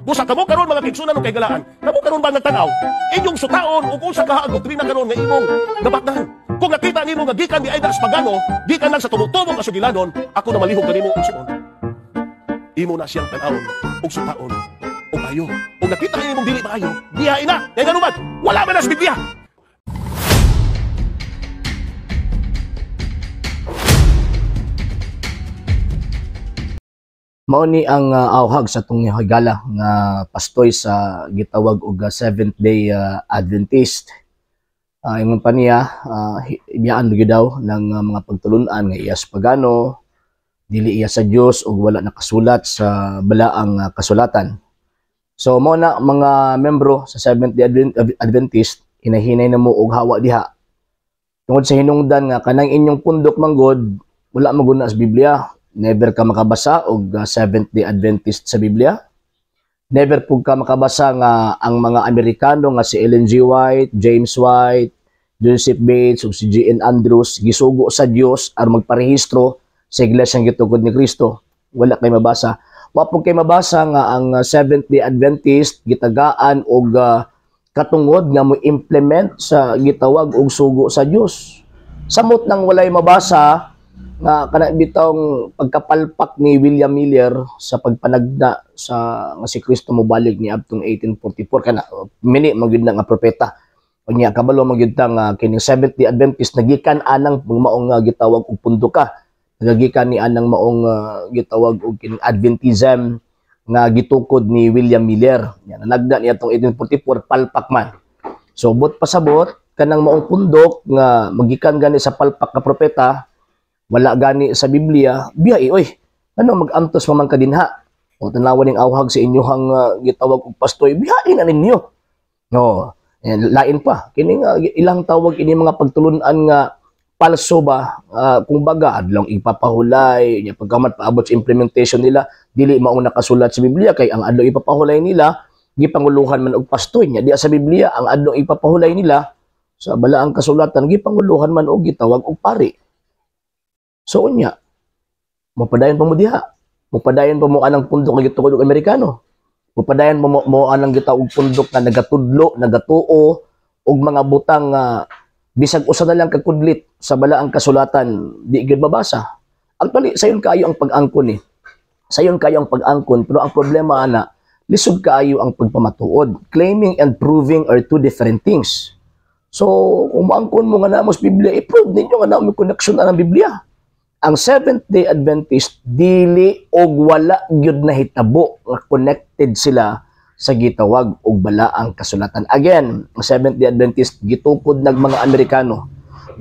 Busa kamo karon, mga kaigsunan ug kahigalaan, kamo karon ba nagtan-aw, inyong sutaon ug unsa kaha ang doktrina karon nga imong nabatnan. Kung nakita nimo nga gikan di ay sa pagano, gikan lang sa tubo-tubo nga sugilanon, ako na malihog kanimo og sigon. Imo na siyang tan-awon ug sutaon ug ayo. Kung nakita nimong dili maayo, diha ina. Kay ngano man, wala man na sa Biblia. Mao ni ang awhag sa atong higala nga pastoy sa gitawag og Seventh Day Adventist. Ingon pa niya, ibiyaan gyud daw ng mga pagtulun-an nga iyas pagano, dili iya sa Dios ug wala nakasulat sa balaang kasulatan. So mao na, mga membro sa Seventh Day Adventist, hinahinay na mo og hawa diha. Tungod sa hinungdan nga kanang inyong pundok manggod wala maguna sa Biblia. Never ka makabasa og Seventh Day Adventist sa Biblia. Never pug ka makabasa nga ang mga Amerikano nga si Ellen G. White, James White, Joseph Bates ug si G.N. Andrews gisugo sa Dios aron magparehistro sa iglesia gitukod ni Kristo. Wala kay mabasa. Wa pud kay mabasa nga ang Seventh Day Adventist gitagaan og katungod nga mo implement sa gitawag og sugo sa Dios. Samot nang walay mabasa nga kana bitawng pagkapalpak ni William Miller sa pagpanagda sa nga si Kristo mobalik ni adtong 1844, kana mini man gyud na nga propeta. Unya kabalo man gyud ta nga kining Seventh Day Adventist nagikan anang maong gitawag og punduka, nagagikan ni anang maong gitawag og kining Adventism nga gitukod ni William Miller. Yan, nanagda niya atong 1844, palpak man. So but pasabot kanang maong pundok nga magikan gani sa palpak nga propeta, wala gani sa Biblia, biya oy. Ano mag-antos pa man ka dinha? O tanawa ning awhag sa inyuhang gitawag og pastoy, biyain na ninyo. No, and lain pa kini nga ilang tawag ini mga pagtulun-an nga palso ba, kung baga adlong ipapahulay nya pagkamat paabot sa implementation nila dili mao nakasulat sa Biblia, kay ang adlong ipapahulay nila gipanguluhan man og pastoy nya diya sa Biblia ang adlong ipapahulay nila sa balaang kasulatan gipanguluhan man og gitawag og pari. So unya, mapadayon pa mo diha. Mapadayon pa mo anang pundok nga gitukod og Amerikano. Mapadayon pa mo anang gitawag pundok nga nagatudlo, nagatuo og mga butang nga bisag usa na lang ka kudlit sa balaang kasulatan di gyud mabasa. Actually, sayon kaayo ang pag-angkon eh. Sayon kaayo ang pag-angkon, pero ang problema ana, lisod kaayo ang pagpamatuod. Claiming and proving are two different things. So, kung maangkon mo nga namo sa Biblia, i-prove ninyo nga namo connection na ng Biblia. Ang Seventh Day Adventist dili og wala gyud nahitabo nga connected sila sa gitawag og balaang kasulatan. Again, ang Seventh Day Adventist gitukod nag mga Amerikano,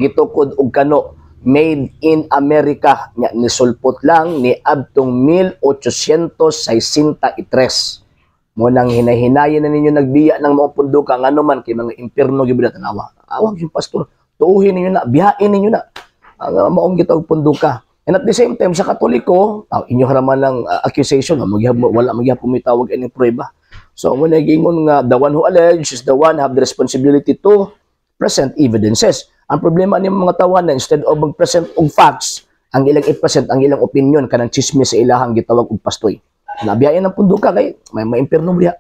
gitukod og kano made in America nya nisulpot lang ni adtong 1863. Mo nang hinahinayan na ninyo nagbiya ng mga punduka ngano man kay mga impierno gyud tanawa. Awag yung pastor, tuuhin ninyo na, biyain ninyo na ang maong gitawag punduka. And at the same time sa Katoliko, inyo haraman ng accusation, wala magyapon may tawag ining prueba. So mo nagingon nga the one who alleges is the one have the responsibility to present evidences. Ang problema ni mga tawanan, instead of mag-present og facts, ang ilang i-present ang ilang opinion kanang chismis sa ilahang gitawag og pastoy. Nabiyain ang punduka kay may maimpierno diha.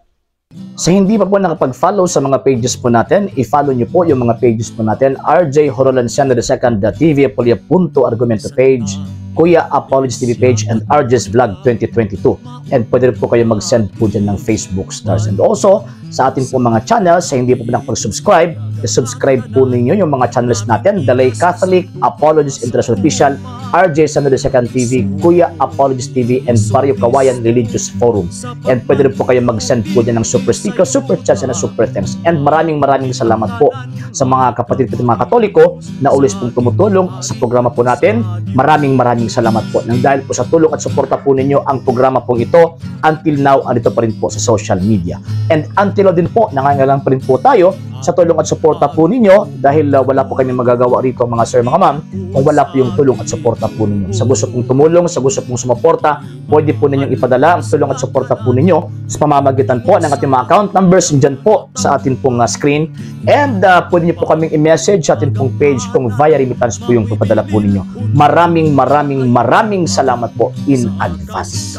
Sa hindi pa po nakapag-follow sa mga pages po natin, i-follow nyo po yung mga pages po natin. RJ Horolanciano II TV, Apolia.argumento page, Kuya Apologies TV page, and RJ's Vlog 2022. And pwede rin po kayo mag-send po dyan ng Facebook stars. And also, sa atin po mga channels, sa hindi po nakapag-subscribe, i-subscribe po ninyo yung mga channels natin. The Lay Catholic, Apologies International Official, RJ Sano II TV, Kuya Apologies TV, and Barrio Kawayan Religious Forum. And pwede rin po kayo mag-send po dyan ng super sticker, super chats, and super thanks. And maraming maraming salamat po sa mga kapatid po mga Katoliko na always pong tumutulong sa programa po natin. Maraming maraming salamat po. Nang dahil po sa tulong at suporta po ninyo ang programa pong ito, until now, andito pa rin po sa social media. And until now din po, nangangailangan pa rin po tayo sa tulong at suporta po ninyo dahil wala po kami magagawa rito, mga sir, mga ma'am, kung wala po yung tulong at suporta po ninyo. Sa gusto pong tumulong, sa gusto pong sumuporta, pwede po ninyong ipadala ang tulong at suporta po ninyo sa pamamagitan po ng ating mga account numbers dyan po sa atin pong screen. And pwede niyo po kaming i-message sa atin pong page kung via remittance po yung papadala po ninyo. Maraming maraming maraming salamat po in advance.